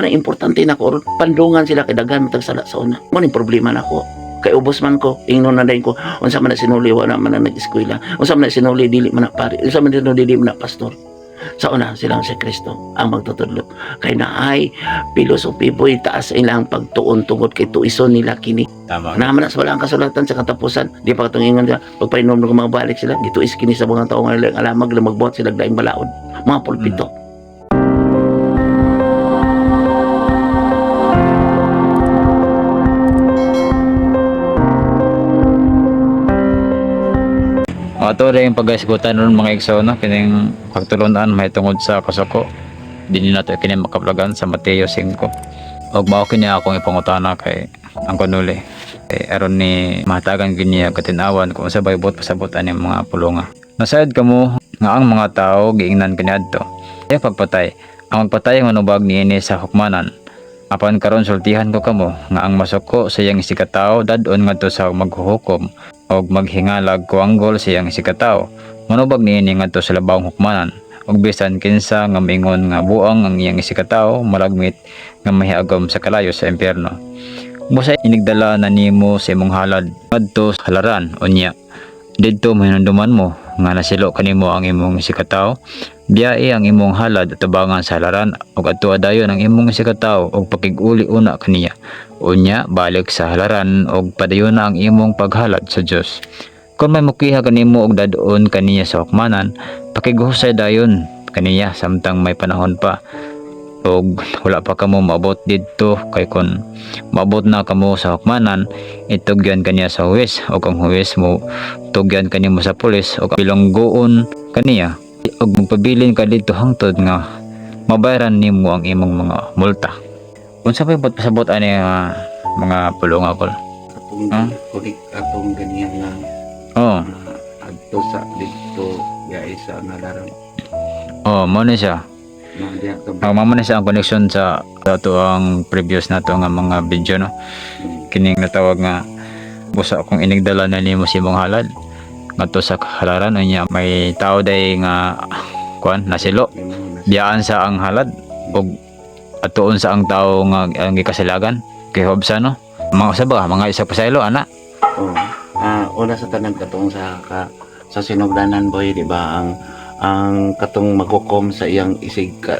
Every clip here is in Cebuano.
Mo na importante nako ron, pandungan sila kay daghan man tag sala sa una. Mo ni problema nako. Kay ubos man ko, ingnon na dayon ko, unsa man na sinuli, wala man na nag-eskwela. Unsa man na sinuli, dili man na pari. Unsa man na sinuli, dili man na pastor. Sa una silang si Kristo ang magtutudlo. Kay naay philosophy, boy, taas ilang pagtuon tungod kay tuison nila kini. Tama. Naman na sa wala ang kasulatan sa katapusan. Di pa katong ingon sila, pagpainom ng mga balik sila, gituis kini sa mga tao nga nilang alamag, magbuhat sila daing balaod. Mga pulpito. Ato rin pagkaisgutan ron, mga igsoon, no, kining pagtulunan may tungod sa kasuko. Dinhi nato kini makaplagan sa Mateo 5. Og mao kini akong ipangutana kay ang kanuli. Kay aron ni mahatagan kini katinawan kung sa buot pasabot ani mga pulunga. Nasayod kamo nga ang mga tao giingnan kaniadto. Ay pagpatay, ang magpatay manubag niini sa hukmanan. Apan karon sultihan ko kamo nga ang masuko sa iyang isigkatawo dad-on ngadto sa maghuhukom og maghingalag kuanggol sa iyang isigkatawo. Manubag niini ngadto sa labawong hukmanan. Og bisan kinsa nga maingon nga buang ang iyang isigkatawo malagmit nga mahiagom sa kalayo sa impyerno. Busa inigdala na nimo sa imong halad ngadto sa halaran, unya didto mahinumduman mo nga nasilo kanimo ang imong isigkatawo, biyae ang imong halad at tubangan sa halaran ug adtoa dayon ang imong isigkatawo ug pakig-uli una kaniya. Unya balik sa halaran ug padayon na ang imong paghalad sa Dios. Kung may mukiha kanimo og dad-on kaniya sa hukmanan, pakiguhusay dayon kaniya samtang may panahon pa ug wala pa kamo maabot didto, kay kon maabot na kamo sa hukmanan, itugyan kaniya sa huwes ug ang huwes mo tugyan kanimo sa pulis ug bilanggoon kaniya ug magpabilin ka didto hangtod nga mabayaran nimo ang imong mga multa. Unsa pay buot pasabot ani nga mga pulunga kol? Atong kunik atong ganiyan nga adto sa dito yaay sa ngalaran. Oh, mo na siya. Na diya ka Ang mamo na siya ang connection sa ato ang previous nato nga mga video, no. Kining natawag nga busa kung inigdala na nimo sa imong halad ngadto sa halaran, unya may tao day nga kuan nasilo, May mga nas- biyaan sa ang halad ug atuon sa ang tao nga ang gikasilagan kay Hobsa, no, mga usa ba mga isa pasaylo ana. Oo. Una sa tanan, katong sa ka, sa sinugdanan, boy, di ba, ang katong maghukom sa iyang isig ka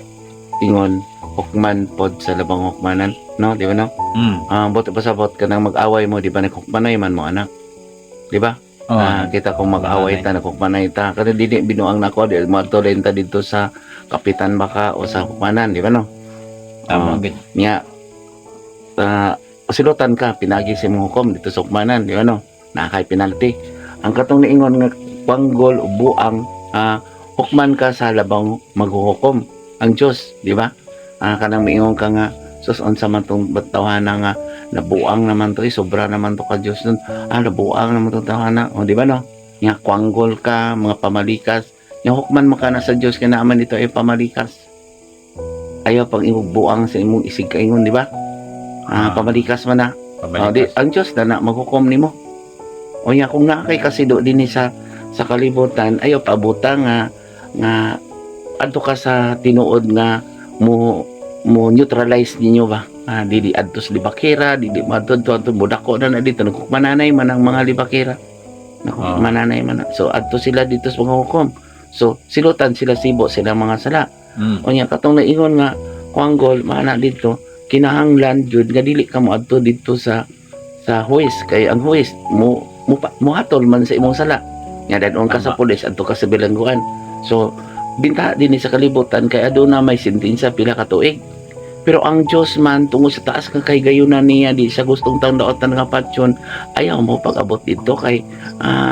ingon hukman pod sa labang hukmanan, no, di ba, no? Buot pasabot ka nang mag-away mo, di ba, naghukmanay man mo anak, di ba? Oh. Kita kung mag-away ta, naghukmanay ta kada dili binuang nako di mo ta dito sa kapitan baka o sa hukmanan, di ba, no? Tama gid. Nya silutan ka pinagi sa imong hukom dito sa hukmanan, di ba, no? Naa kay penalty. Ang katong niingon nga panggol o buang, hukman ka sa labang maghuhukom, ang Dios, di ba? Kanang miingon ka nga, sus, unsa man tong tawhana nga nabuang naman to, eh, sobra naman to ka Dios nun, nabuang naman tong tawhana, o di ba, no? Nga kwanggol ka mga pamalikas, nga hukman mo ka na sa Dios kay naaman dito ay pamalikas. Ayaw pag imong buang sa imong isig kaingon, di ba? Pamalikas man na. Oh, di, Pabalikas. ang Diyos na na maghukom nimo. O nya kung naa kay kasi do dinhi sa kalibutan, ayaw pabuta nga nga adto ka sa tinuod nga mo mo neutralize ninyo ba. Dili adto sa libakira, dili madto adto mo dako na na dito nagkukmananay man ang mga libakira. Nagkukmananay man na. So adto sila dito sa paghukom. So silutan sila, sibo sila mga sala. Unya katong naingon nga kwanggol maana dito, kinahanglan jud nga dili ka moadto didto sa huwes kay ang huwes mo mo mohatol man sa imong sala. Nga dadon ka sa pulis, adto ka sa bilangguan. So binta dinhi sa kalibutan kay aduna may sentensya pila ka tuig. Pero ang Dios man, tungod sa taas nga kahigayunan niya, di sa gustong tangdaotan nga patsyon, ayaw mo pag-abot dito kay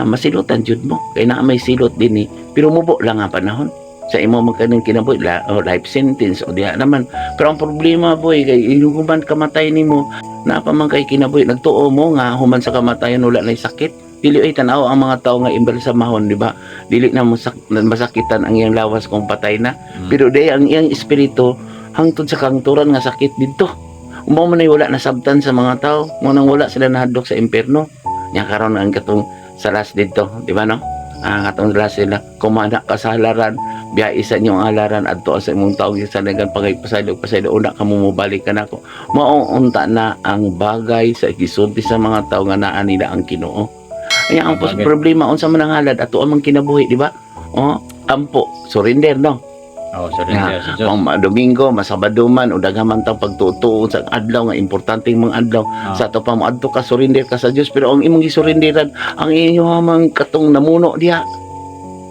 masilutan jud mo kay naa may silot dinhi, pero mubo lang ang panahon sa imo magkaning kinabuhi la, o life sentence o diha naman. Pero ang problema, boy, kay human kamatay nimo, naa pa man kay kinabuhi, nagtuo mo nga human sa kamatayon wala nay sakit. Dili ay tan-aw ang mga tao nga imbal sa mahon, di ba, dili na masakitan ang iyang lawas kung patay na. Pero di ang iyang espiritu hangtod sa kangturan nga sakit didto. Mao man ay wala nasabtan sa mga tao, mo nang wala sila nahadlok sa impierno. Nya karon ang katong sa last didto, di ba, no? Katong last sila, kumana ka sa halaran, Biyahe sa inyong halaran adto sa imong tawo sa nagan pagay pasaylo pasaylo, una ka mo mobalik ka nako. Mao unta na ang bagay sa gisulti sa mga tawo nga naa nila ang Ginoo. Aya ang Tama, gid. Problema, unsa man ang halad, ato ang kinabuhi, di ba? Oh, ampo, surrender, no? Oh, surrender sa Diyos. Kung Domingo, masabado man o daghan man tang pagtuo sa adlaw nga importanteng mga adlaw sa ato pa, moadto ka, surrender ka sa Dios, pero ang imong gisurrenderan ang inyo mang katong namuno diha,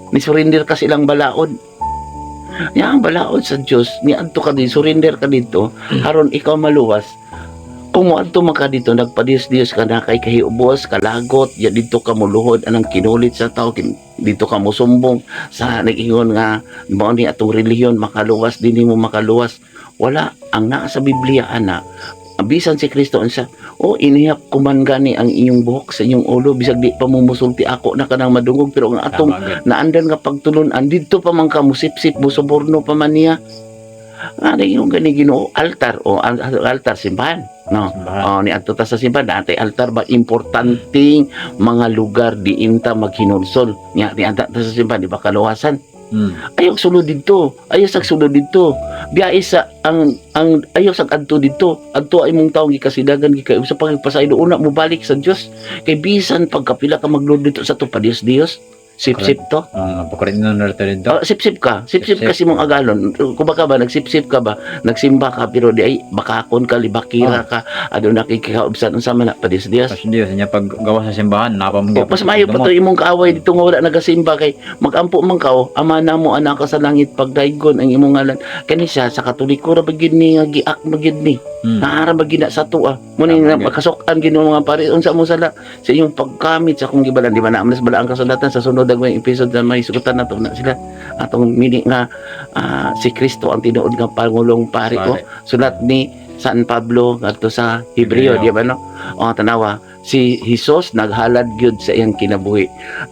ni surrender ka silang balaod. Ya, ang balaod sa Dios, niadto ka din, surrender ka dito aron ikaw maluwas. Kung moadto man ka dito, nagpadiyos-diyos ka na kay kahiubos, kalagot ya, dito ka moluhod anang kinulit sa tao, dito ka mosumbong sa nag-ingon nga mao ni atong relihiyon makaluwas, dinhi mo makaluwas. Wala ang naa sa Biblia ana. Bisan si Kristo, unsa o inihap kuman gani ang inyong buhok sa inyong ulo, bisag di pa mo musulti, ako na kanang madungog, pero ang atong Tama, gid. naandan nga pagtulon-an, didto pa man ka musipsip, musuborno pa man niya nga yung gani Ginoo. Altar o altar, simbahan, no? Simbahan. Oh, ni adto ta sa simbahan, dati altar ba, importanteng mga lugar diin ta maghinulsol nya. Ni adto ta sa simbahan, di ba kaluwasan? Ayaw sulod didto, ayaw sa sulod didto, biyahe sa ang ayaw sa adto didto, adto ay imong taong gikasidagan, gikay sa pagpasaylo, una mo balik sa Dios, kay bisan pagkapila ka maglod dito sa to, pa Dios Dios, sip-sip to. Ang napakurin na narito dito. Oh, sip-sip ka. Sip-sip Sip-sip. kasi mong agalon. Kumbaga ba, nagsip-sip ka ba? Nagsimba ka, pero di ay, bakakon ka, libakira ka, ano nakikikaubsan, unsa man na, pa Dios Dios. Pas Diyos niya pag gawa sa simbahan, napamanggi. O, mas maayo pa to imong kaaway dito nga wala nagasimba, kay magampo man ka, oh, "Ama namo, anak ka sa langit, pagdaygon ang imong ngalan." Kani siya sa Katoliko ra ba gid ni nga giak ba gid ni. Naara ba gid na sa tuwa. Mo ni Tama, gid. makasok-an gid mga pare, unsa mo sala sa inyong pagkamit sa akong gibalan, di ba na mas bala ang kasulatan? Sa sunod ang may episode na may sugutan na to na sila atong mini nga si Kristo ang tinuod nga pangulong pare ko. Sulat ni San Pablo ngadto sa Hebreo, Hebreo. di ba, no? O, tanawa, si Jesus naghalad gyud sa iyang kinabuhi.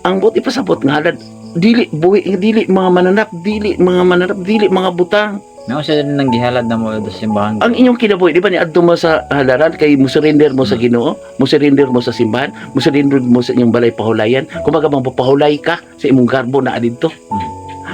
Ang buot ipasabot nga halad dili buhi, dili mga mananap, dili mga mananap, dili mga butang. Naon siya nang gihalad na mo sa simbahan. Ang inyong kinabuhi, di ba ni adto mo sa halaran kay mo surrender mo sa Ginoo, mo surrender mo sa simbahan, mo surrender mo sa inyong balay pahulayan. Kumbaga mapapahulay ka sa imong garbo na didto.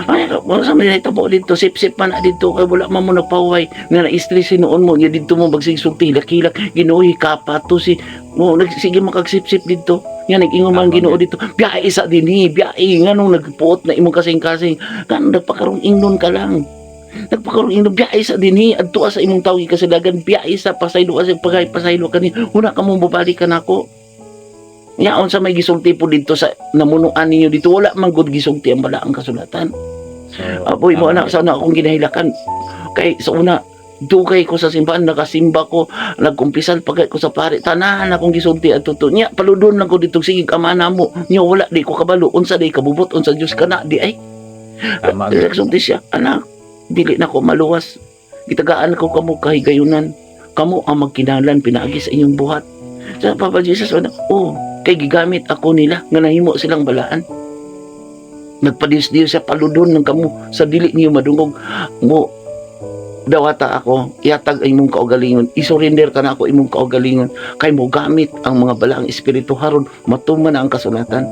Ay, wala sa mga itabo dito, sip-sip man na dito, kay wala man mo nagpahuway. Nga na-stress sinuon mo, nga dito mo bagsigsulti, hilak-hilak, Ginoo, hikapa to si, mo, nagsige makagsip-sip dito. Nga nag-ingon man Tama, Ginoo dito, biyahe sa dinhi, biyahe, nga nung nagpuot na imong kasing-kasing, nga nung nagpakarong ingnon ka lang. Nagpakarong ingnon, biyahe sa dinhi, adto sa imong tawag kasadagan, biyahe sa pasaylo sa pagay pasaylo kani, una ka mo babalik ka nako. Yaon sa may gisulti po dito sa namunuan ninyo dito, wala man gud gisulti ang balaang kasulatan. So, Aboy mo tama, anak, gid. sana akong ginahilakan. Kay sa una, dugay ko sa simbahan, nakasimba ko, nagkumpisal pagay ko sa pare, tanahan akong gisulti at totoo. Nya, paludon lang ko dito, sige, ama na mo. Nya, wala, di ko kabalo, unsa di kabubot, unsa Diyos ka na, di ay. Tama, gid. Nagsulti siya, "Anak, dili na ko maluwas. Gitagaan ko kamo kahigayunan. Kamo ang magkinahanglan pinaagi sa inyong buhat." Sa Papa Jesus, ano, oh, kay gigamit ako nila, nga nahimo silang balaan. Nagpadiyos-diyos siya, paludon ng kamo sa dili niyo madungog mo, dawata ako, ihatag ang imong kaugalingon, isurrender ka na ako imong kaugalingon, kay mo gamit ang mga balaang espiritu haron matuman na ang kasulatan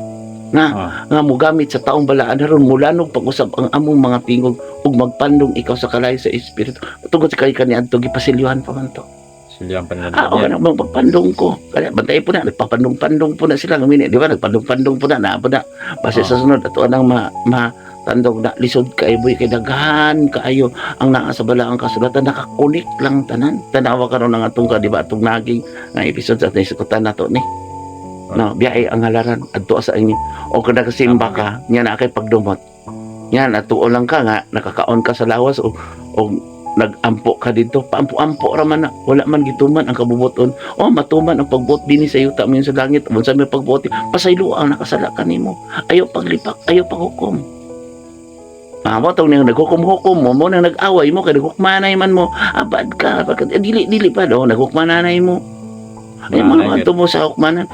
nga nga mogamit sa taong balaan haron mulanog pag-usab ang among mga tingog ug magpandong ikaw sa kalayo sa espiritu tungod sa kay kaniadto gipasilyuhan pa man to. Silyan pa nila. Ah, okay na magpapandong ko. Kaya bantay po na, nagpapandong-pandong po na sila. Ngumini, di ba? Nagpandong-pandong po na, na po na. Basta sa sunod, ato anang ma, ma tandong na lisod kay boy, kay daghan kaayo ang naa sa balaang kasulatan, nakakunik lang tanan. Tanawa karon ang atong ka, di ba, atong naging nga episode sa ating sukutan nato ni, no? Biyahe ang halaran, adto sa inyo o kung nagasimba ka nya na kay pagdumot yan, atuo lang ka nga nakakaon ka sa lawas o nagampo ka dito, paampo-ampo ra man na, wala man gituman ang kabubuton. O matuman ang pagbuot dinhi sa yuta mo sa langit. Unsa may pagbuot, pasaylo ang nakasala kanimo, ayaw paglipak, ayaw paghukom. Ah, mo tong nang naghukom-hukom mo, mo nang nag-away mo kay naghukmanay man mo. Abad ka, bakit eh, dili dili pa do naghukmananay mo. Ay mga Manay, adto mo sa hukmanan.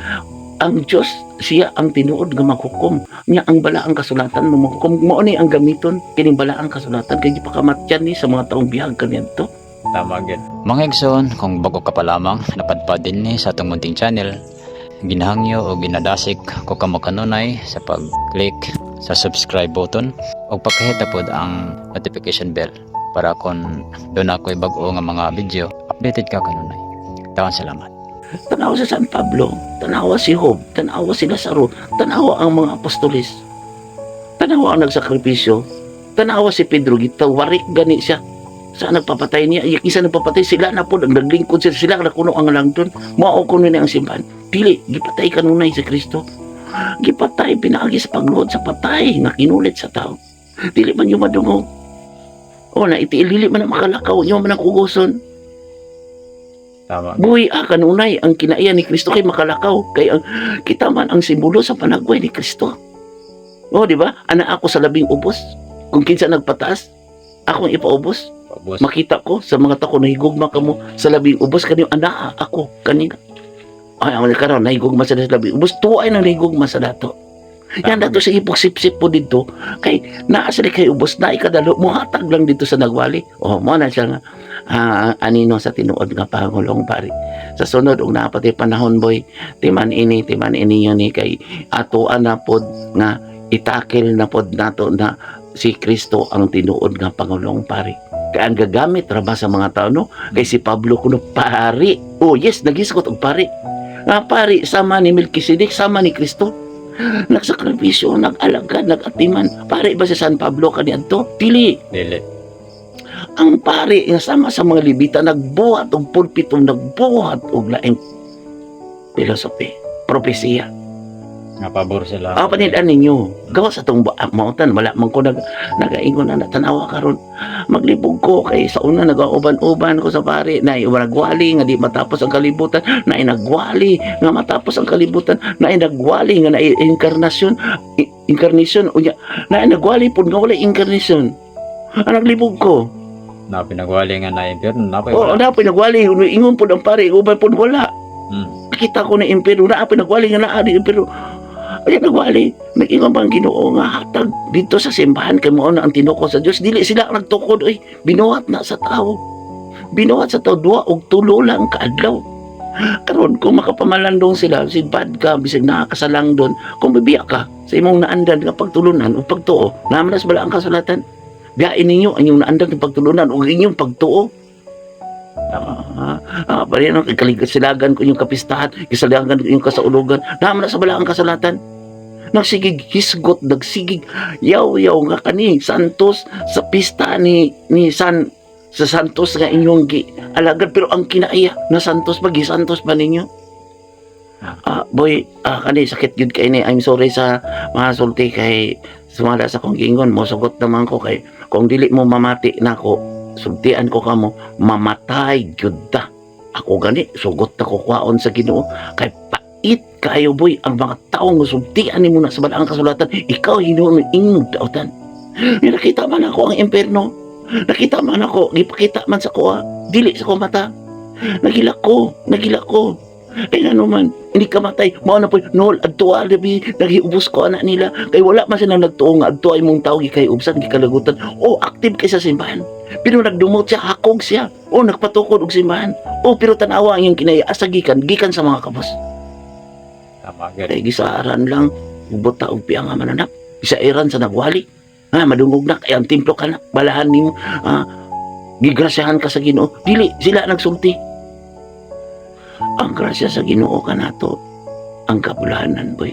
Ang Diyos siya ang tinuod nga maghukom. Nya ang balaang kasulatan mo maghukom. Mao ni ang gamiton kining balaang kasulatan kay gipakamatyan ni sa mga taong bihag kaniadto. Tama gid. Mga igsoon, kung bago ka pa lamang napadpad din ni sa atong munting channel, ginahangyo o ginadasik ko kamo kanunay sa pag-click sa subscribe button ug pakihit na pod ang notification bell para kung duna ko'y bag-o nga mga video, updated ka kanunay. Daghang salamat. Tanawa sa San Pablo, tanawa si Job, tanawa si Lazaro, tanawa ang mga apostoles. Tanawa ang nagsakripisyo. Tanawa si Pedro, gitawarik gani siya. Sa nagpapatay niya, iya isa nagpapatay sila na po, ang naglingkod sila, sila na kuno ang langton. Mao kuno ni ang simbahan. Dili, gipatay kanunay si Kristo. Gipatay, pinaagi sa pagluhod sa patay, nga kinulit sa tao. Dili man yung madungog. O na itiil, dili man ang makalakaw, inyo man ang kugoson. Tama. Buhi ah, kanunay ang kinaiya ni Kristo kay makalakaw, kay ang kita man ang simbolo sa panagway ni Kristo. O, di ba? Ana ako sa labing ubos. Kung kinsa nagpataas, akong ipaubos. Paubos. Makita ko sa mga tako nahigugma kamo sa labing ubos kanyo ana ako kanina. Ay, ang karon nahigugma sa labing ubos, tuay nang nahigugma sa dato. Yan dato sa ipok sip-sip po dito kay naa sila kay ubos na ikadalo muhatag lang dito sa nagwali. Oh, mo na siya nga anino sa tinuod nga pangulong pari. Sa sunod og naa pati panahon, boy, timan ini yun ni kay atoan na pod nga itakil na pod nato na si Kristo ang tinuod nga pangulong pari. Kay ang gagamit ra ba sa mga tao, no? Kay si Pablo kuno pari. Oh yes, nagisgot og pari. Nga pari sama ni Melchizedek, sama ni Kristo. Nagsakripisyo, nag-alagad, nag-atiman. Pari ba si San Pablo kaniadto? Dili. Dili. Ang pari nga sama sa mga Levita nagbuhat og pulpito, nagbuhat og laing philosophy, propesiya. Nga pabor sila. Ah, panid-an ninyo. Gawa sa tong mautan, wala man ko nagaingon na tanawa karon. Maglibog ko kay sa una nagauban-uban ko sa pari na nagwali nga di matapos ang kalibutan, na nagwali nga matapos ang kalibutan, na nagwali nga na inkarnasyon, incarnation unya, na nagwali pud nga wala incarnation. Ang naglibog ko. Na pinagwali nga na impyerno na pa Oo, wala. na pinagwali, ingon pud ang pari, uban pud wala. Nakita ko na impero na pinagwali nga naa di impero. Ay, nagwali, nag-ingon bang Ginoo nga hatag dito sa simbahan kay mao na ang tinukod sa Dios? Dili sila ang nagtukod oy, binuhat na sa tao. Binuhat sa tao 2 og 3 lang kaadlaw. Karon kung makapamalandong sila, si bad ka bisag nakakasalang doon, kung bibiya ka sa imong naandan nga pagtulunan o pagtuo, naman na sa balaang kasulatan. Biyain ninyo ang inyong naandan ng pagtulunan o inyong pagtuo. Tama. Pareho no, kasilagan ko inyong kapistahan, kasalagan ko inyong kasaulugan. Naman na sa balaang kasulatan. Nagsigig hisgot, nagsigig yaw-yaw nga kani Santos sa pista ni San sa Santos nga inyong gi alagad, pero ang kinaiya na Santos ba, Santos ba ninyo? Boy, kani sakit gyud kay ni. I'm sorry sa mga sulti kay sumala sa kong giingon mo, sugot naman ko kay kung dili mo mamati nako, sultian ko kamo, mamatay gyud ta. Ako gani sugot na ko kwaon sa Ginoo kay pait kaayo, boy, ang mga tawo nga sultian nimo na sa balaang kasulatan, ikaw hinuon inyong dautan. Nakita man ako ang impierno, nakita man ako, gipakita man sa kuha, dili sa ko mata, nagilak ko, nagilak ko. Kay ngano man hindi ka matay, mao na po nol adto labi nagiubos ko anak nila kay wala man sila nagtuo nga adto ay mong tao gikay ubsan gikalagutan. O active kay sa simbahan pero nagdumot siya, hakog siya o nagpatukod og simbahan o, pero tanawa ang iyang kinaya asa gikan, gikan sa mga kabos. Tama gyud. Kay gisaaran lang buta og piang nga mananap, gisairan sa nagwali ha, madungog na kay ang templo ka na balahan nimo, gigrasyahan ka sa Ginoo. Dili sila nagsulti ang grasya sa Ginoo kanato ang kabulahanan, boy,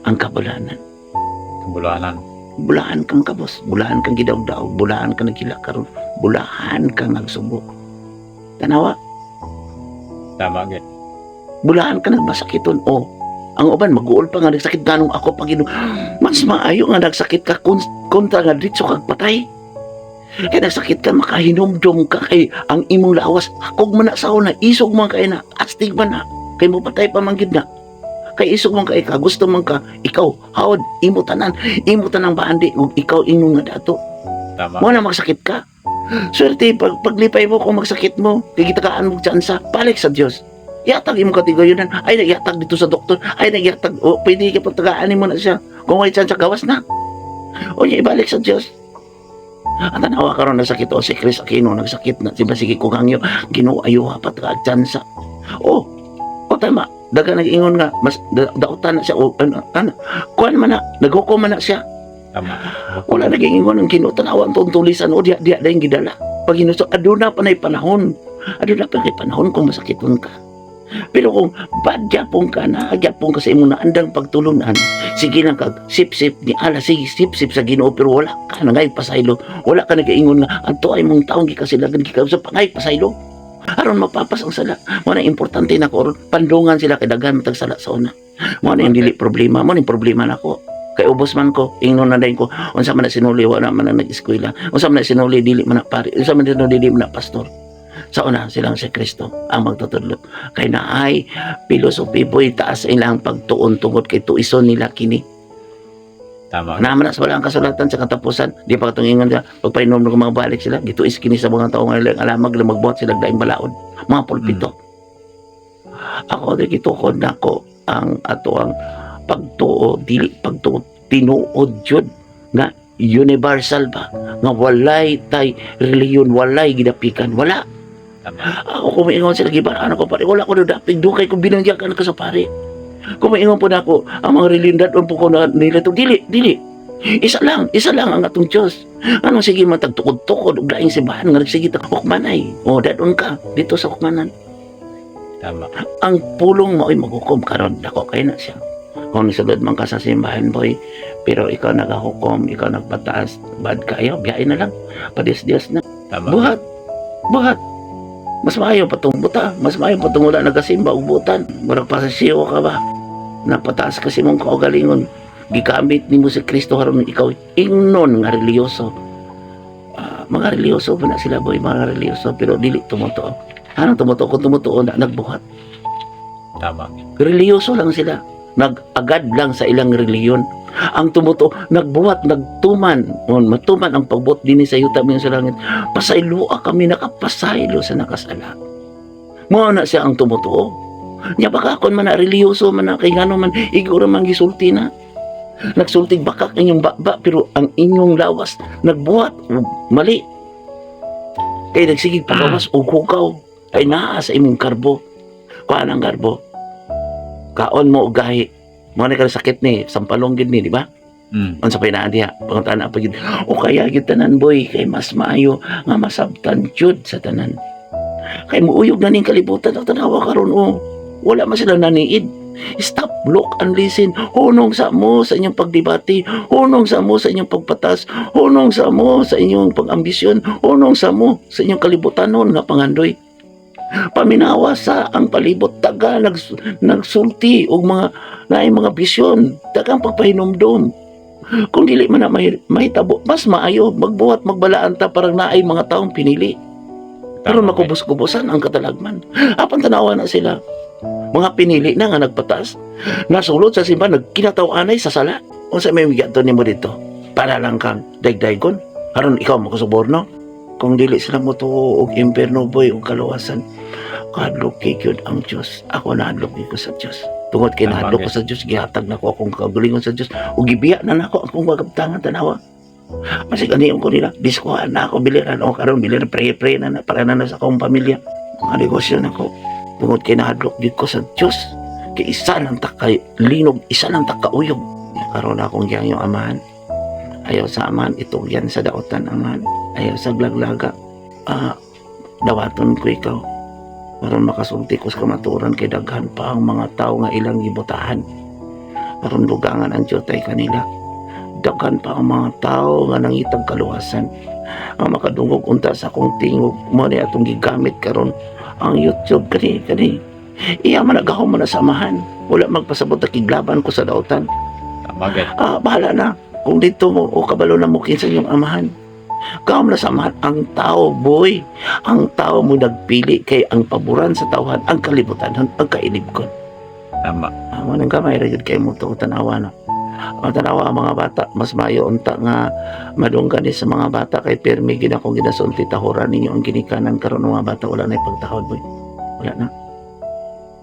ang kabulahanan. Kabulanan. Bulahan kang kabos, bulahan kang gidaog-daog, bulahan kang nagkila karon, bulahan kang nagsubo, tanawa. Tama gyud. Bulahan ka nagmasakiton o ang uban maguol pa nga nagsakit, ganong ako pag Ginoo. Mas maayo nga nagsakit ka kontra nga diretso kag patay, kay nagsakit ka makahinumdum ka, kay ang imong lawas hakog man na sa una, isog man kay na, astig man na kay mo patay pa man gid na, kay isog man kay ka, gusto man ka, ikaw hawod imo tanan, imo tanang baandi ug ikaw imong nga dato. Tama. Mo na magsakit ka. Swerte pag paglipay mo kung magsakit mo, kay gitagaan mo tsansa, balik sa Dios. Yatag imong katigayonan, ay nagyatag dito sa doktor, ay nagyatag, o pwede ka pagtagaan mo na siya. Kung may tsansa, gawas na. O niya, ibalik sa Dios. Ang tanawa karon nagsakit o si Chris Aquino nagsakit na, diba, sige ko kangyo, Ginoo, ayuha pa tagaan tsansa. O tama. Daga nag-ingon nga mas dautan na siya o ano, ano kuan man na, naghukom man na siya. Wala nag-ingon ang Ginoo, tanawa ang tuong tulisan o diya diya dayong gidala. Pag hinuso, aduna pa na'y panahon. Aduna pa kay panahon kung masakiton ka. Pero kung bad gyapon ka na, gyapon ka sa imong naandang pagtulunan, sige lang kag sip-sip ni ala, sige sip-sip sa Ginoo, pero wala ka na ngay pasaylo. Wala ka nagaingon nga adto ay mong taong gikasilagan gikausap pa ngay pasaylo. Aron mapapas ang sala. Mo na importante na ko aron pandungan sila kay daghan matag sala sa una. Mo na yung dili problema, mo na yung problema nako. Kay ubos man ko, ingnon na dayon ko, unsa man na sinuli, wala man na nag-eskwela. Unsa man na sinuli, dili man na pari. Unsa man na sinuli, dili man na pastor. Sa una, silang si Kristo ang magtutudlo. Kay naay philosophy, boy, taas ilang pagtuon tungod kay tuison nila kini. Naman na sa walang kasulatan sa katapusan, di pa katong ingon sila, pagpainom ng mga balik sila, gituis kini sa mga tao nga ilang alamag, magbuhat sila daing balaod, mga pulpito. Ako, di gitukod na ko ang ato ang pagtuo, dili pagtuo, tinuod jud nga universal ba nga walay tay reliyon, walay gidapikan, wala. Ako, kung maingon sila gibaraan ako pare, wala ko dapig dukay kung binangyakan ka sa pare. Kung maingon po na ako ang mga reliyon, dadon po ko na nila to, dili dili, isa lang, isa lang ang atong Diyos. Anong sige matagtukod-tukod og laing simbahan nga nagsige ta hukmanay o dadon ka dito sa hukmanan. Ang pulong mo ay maghukom karon, dako kay na siya. Kung nisulod man ka sa simbahan, boy, pero ikaw nagahukom, ikaw nagpataas, bad kayo, biyain na lang, padis Dios na. Buhat buhat, mas maayo patong buta, mas maayo patong wala nagasimba og butan, murag pasasiyo ka ba, napataas kasi mong kaugalingon, gigamit nimo si Kristo aron ikaw ingnon nga reliyoso. Ah, mga reliyoso pa na sila, boy, mga reliyoso, pero dili tumutuo. Anong tumutuo? Kung tumutuo na, nagbuhat. Reliyoso lang sila, nag-agad lang sa ilang reliyon. Ang tumutuo, nagbuhat, nagtuman. On, matuman ang pagbuot dinhi sa yuta min sa langit. Pasayloa kami, nakapasaylo sa nakasala. Mao na siya ang tumutuo. Nya baka kon man na reliyoso man na kay ngano man igura man gisulti na. Nagsultig bakak inyong baba, pero ang inyong lawas nagbuhat og mali. Kay nagsigig pagawas og hukaw kay naa sa imong karbo. Kuan ang garbo. Kaon mo og gahi. Mo na ka sakit ni, sampalong gid ni, di ba? Unsa pa naa diha? Pangutan-a pa gid. O kaya gid tanan, boy, kay mas maayo nga masabtan jud sa tanan. Kay muuyog na ning kalibutan, ang tanawa karon oh. Wala man sila naniid. Stop, look and listen. Hunong sa mo sa inyong pagdebate, hunong sa mo sa inyong pagpatas, hunong sa mo sa inyong pag-ambisyon, hunong sa mo sa inyong kalibutanon nga pangandoy. Paminawa sa ang palibot, taga nagsulti og mga naay mga bisyon, taga ang pagpahinumdom. Kung dili man na mahitabo, mas maayo magbuhat magbalaan ta parang naay mga taong pinili. Pero makubos-kubosan ang katalagman. Apan tanawa na sila. Mga pinili na nga nagpatas. Nasulod sa simbahan, nagkinataw-anay sa sala. Unsa may migadto nimo dito? Para lang kang dayg-daygon? Aron ikaw makasuborno? Kung dili sila mo tuo og impierno, boy, og kaluwasan, kahadlok kay gyud ang Dios. Ako nahadlok ko sa Dios. Tungod kay nahadlok ko sa Dios, gihatag nako akong kaugalingon sa Dios ug gibiya na nako akong magabtangan, tanawa. Masig aniyon ko nila, diskuhan na ako biliran o karon biliran, pray pray na, na para na, na sa akong pamilya. Mga negosyo nako. Tungod kay nahadlok gyud ko sa Dios. Kay isa lang ta kay linog, isa lang ta kauyog. Karon akong giyang yung amahan. Ayaw sa amahan, itugyan sa daotan amahan. Ayaw sa glaglaga. Ah, dawaton ko ikaw. Aron makasulti ko sa kamatuoran kay daghan pa ang mga tao nga ilang gibutahan. Aron dugangan ang tiyotay kanila. Daghan pa ang mga tao nga nangitag kaluwasan. Ang makadungog unta sa akong tingog mo ni atong gigamit karon ang YouTube kani kani. Iya man nagahom man na samahan. Wala magpasabot na kiglaban ko sa dautan. Tama gid. Ah, bahala na. Kung dito mo o kabalo na mo kinsa inyong amahan. Gahom na samahan ang tao, boy. Ang tao mo nagpili kay ang paboran sa tawhan, ang kalibutan, ang kailibgon. Amo nang gamay ra gyud kay mo to tanawa na. Ang tanawa ang mga bata, mas maayo unta nga madunggan ni sa mga bata kay pirmi gid akong ginasulti, tahuran ninyo ang ginikanan. Karon ng mga bata wala na ipagtahod, boy. Wala na.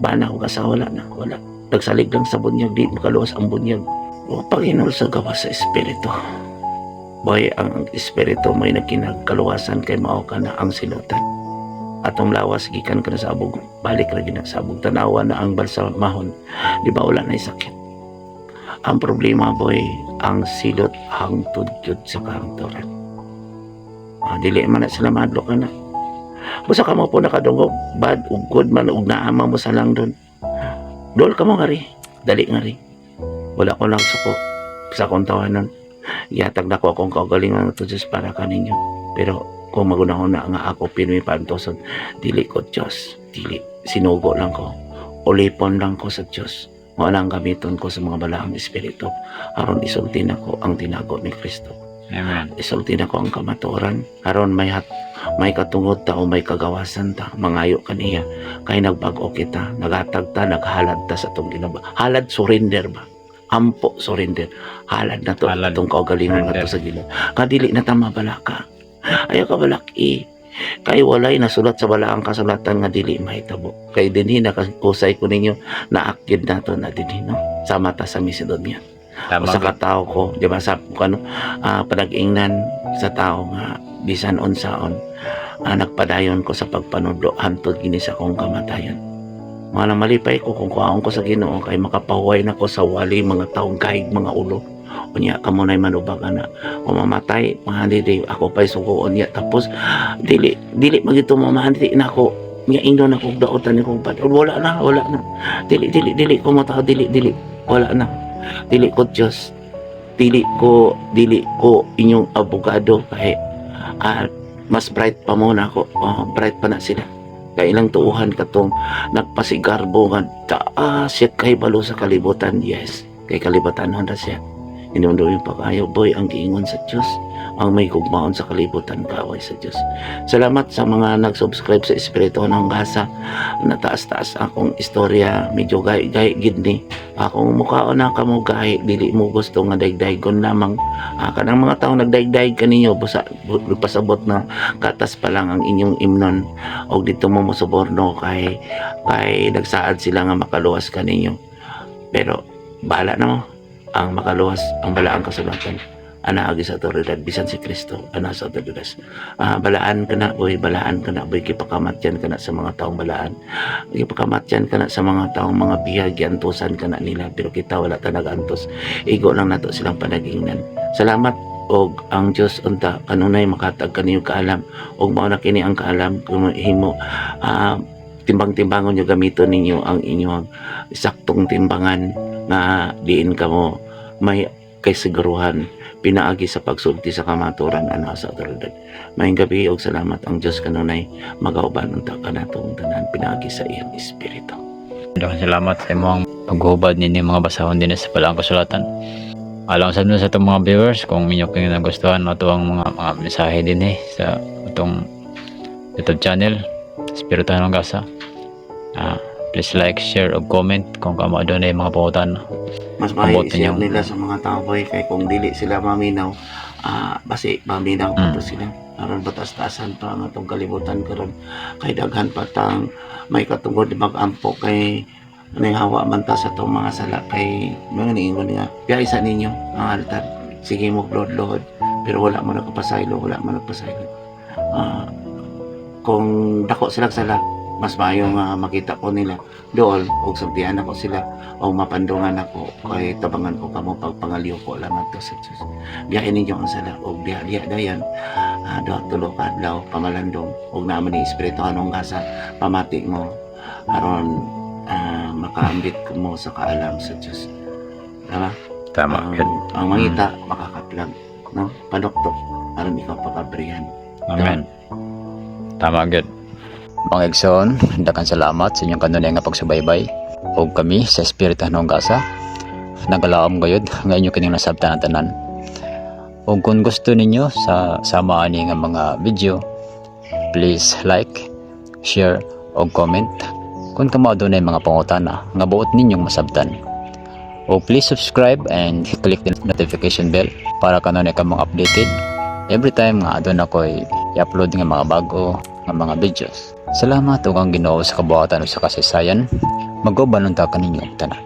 Bana ko asawa, wala na, wala. Nagsalig lang sa bunyag, di makaluwas ang bunyag. O Panginoon sa gawas sa espiritu. Boy, ang espiritu mo'y nagkinagkaluwasan kay mao ka na ang silutan. Atong lawas gikan kana sa abog, balik ra gyud na sa abog. Tanawa na ang balsamahon, di ba, wala na sakit. Ang problema, boy, ang silot hangtod jud sa kahangturan. Dili man na sila mahadlok na. Basta kamo po nakadungog, bad ug good man ug naama mo sa lang doon. Dol ka mo nga ri, dali nga ri. Wala ko lang suko sa akong tawanan. Ihatag na ko akong kaugalingon to Diyos para kaninyo. Pero kung magunahon na nga ako pirmi paantoson, dili ko Diyos, dili. Sinugo lang ko. Ulipon lang ko sa Diyos. Mao lang gamiton ko sa mga balaang espiritu aron isulti nako ang tinago ni Kristo. Amen. Isulti nako ang kamatuoran aron may katungod ta o may kagawasan ta, mangayo kaniya kay nagbag-o kita, nagatag ta, naghalad ta sa atong Ginoo. Halad, surrender ba, ampo, surrender, halad na to. Halad. Atong kaugalingon Surrender. nga to sa Ginoo, kadili na ta mabalaka. Ayaw ka balaki kay walay nasulat sa balaang kasulatan nga dili mahitabo. Kay dinhi nakakusay ko ninyo, naakid na to na dinhi, no, sa mata sa Macedonia. Tama. Usa ka tawo ko, di ba, sa kano panag-ingnan sa tao nga bisan unsaon, nagpadayon ko sa pagpanudlo hantod gini sa akong kamatayon. Mga na malipay ko kung kuhaon ko sa Ginoo kay makapahuway na ko sa wali mga taong kahig mga ulo. Unya kamo na'y manubag ana. Kung mamatay, mga dili ako pa'y sukuon niya. Tapos dili dili magito mamahan, dili na ako nga ingnon ako daotan ni kong bad. Wala na, wala na. Dili, dili, dili ko mataw, dili, dili. Wala na. Dili ko Diyos, dili ko inyong abogado kay mas bright pa mo na ako. Oh, bright pa na sila kay ilang tuuhan katong nagpasigarbo nga taas siya kay balo sa kalibutan. Yes, kay kalibutan na siya. Inundo yung pag-ayo, boy, ang giingon sa Diyos, ang may gugmaon sa kalibutan kaaway sa Diyos. Salamat sa mga nag-subscribe sa Espiritu ng Gasa. Nataas-taas akong istorya, medyo gay-gay gid ni akong mukhaon na kamo gahi, dili mo gusto nga daigdaygon lamang. Kanang mga tao nagdaigdaig kaninyo, busa pasabot na katas pa lang ang inyong imnon og dito mo mosuborno kay kay nagsaad sila nga makaluwas kaninyo, pero bahala na mo. Ang makaluwas ang balaang kasulatan ana agi sa otoridad, bisan si Kristo ana sa otoridad. Balaan ka na, boy, balaan ka na, boy. Gipakamatyan ka na sa mga taong balaan, gipakamatyan ka na sa mga taong mga bihag, giantusan ka na nila, pero kita wala ta nagantos, igo lang nato silang panagingnan. Salamat og ang Dios unta kanunay makatag kaniyo kaalam og mao na kini ang kaalam kung himo timbang-timbangon nyo, gamiton ninyo ang inyong saktong timbangan nga diin kamo may kasiguruhan pinaagi sa pagsulti sa kamaturan ana sa otoridad. Maayong gabi og salamat. Ang Dios kanunay magauban unta kanatong tanan pinaagi sa iyang espiritu. Daghang salamat sa imong paghubad ninyo mga basahon din sa balaang kasulatan. Alam sa sa itong mga viewers, kung inyo kayo nagustuhan ato ang mga mensahe din eh sa itong YouTube channel Espiritu ng Gasa. Please like, share ug comment kung kamo adunay mga pangutan. Mas maayo Abot i-share ninyong- nila sa mga tao, boy, kay kung dili sila maminaw, basi maminaw pa to sila aron batas-tasan pa ang atong kalibutan karon kay daghan pa tang may katungod mag-ampo kay hawa man ta sa atong mga sala. Kay mga niingon nga biya sa ninyo ang altar, sige mo lohod pero wala mo nakapasaylo, wala mo nagpasaylo. Kung dako sila sala, mas maayo nga makita ko nila dool og sultihan ako sila o mapandungan ako kay tabangan ko kamo pagpangalyo ko lang adto sa Dios. Biyain ninyo ang sala og biya diya dayan, duha tulo ka adlaw pamalandong og naa man ni Espiritu anong gasa, pamati mo aron makaambit mo sa kaalam sa Dios. Diba? Tama. Ang mangita makakaplag, no? Panuktok aron ikaw pakabrihan. Amen. Tama gyud. Mga igsoon, daghang salamat sa inyong kanunay nga pagsubaybay. Ug kami sa Espiritu ng Gasa, nagalaom gayud nga inyo kining nasabtan ang tanan. Ug kung gusto ninyo sa sama ani nga mga video, please like, share ug comment kung kamo adunay mga pangutana nga buot ninyong masabtan. O please subscribe and click the notification bell para kanunay ka mga updated every time nga aduna ko'y i-upload nga mga bago nga mga videos. Salamat ug ang Ginoo sa kabuhatan ug sa kasaysayan. Mag-uban unta kaninyo tanan.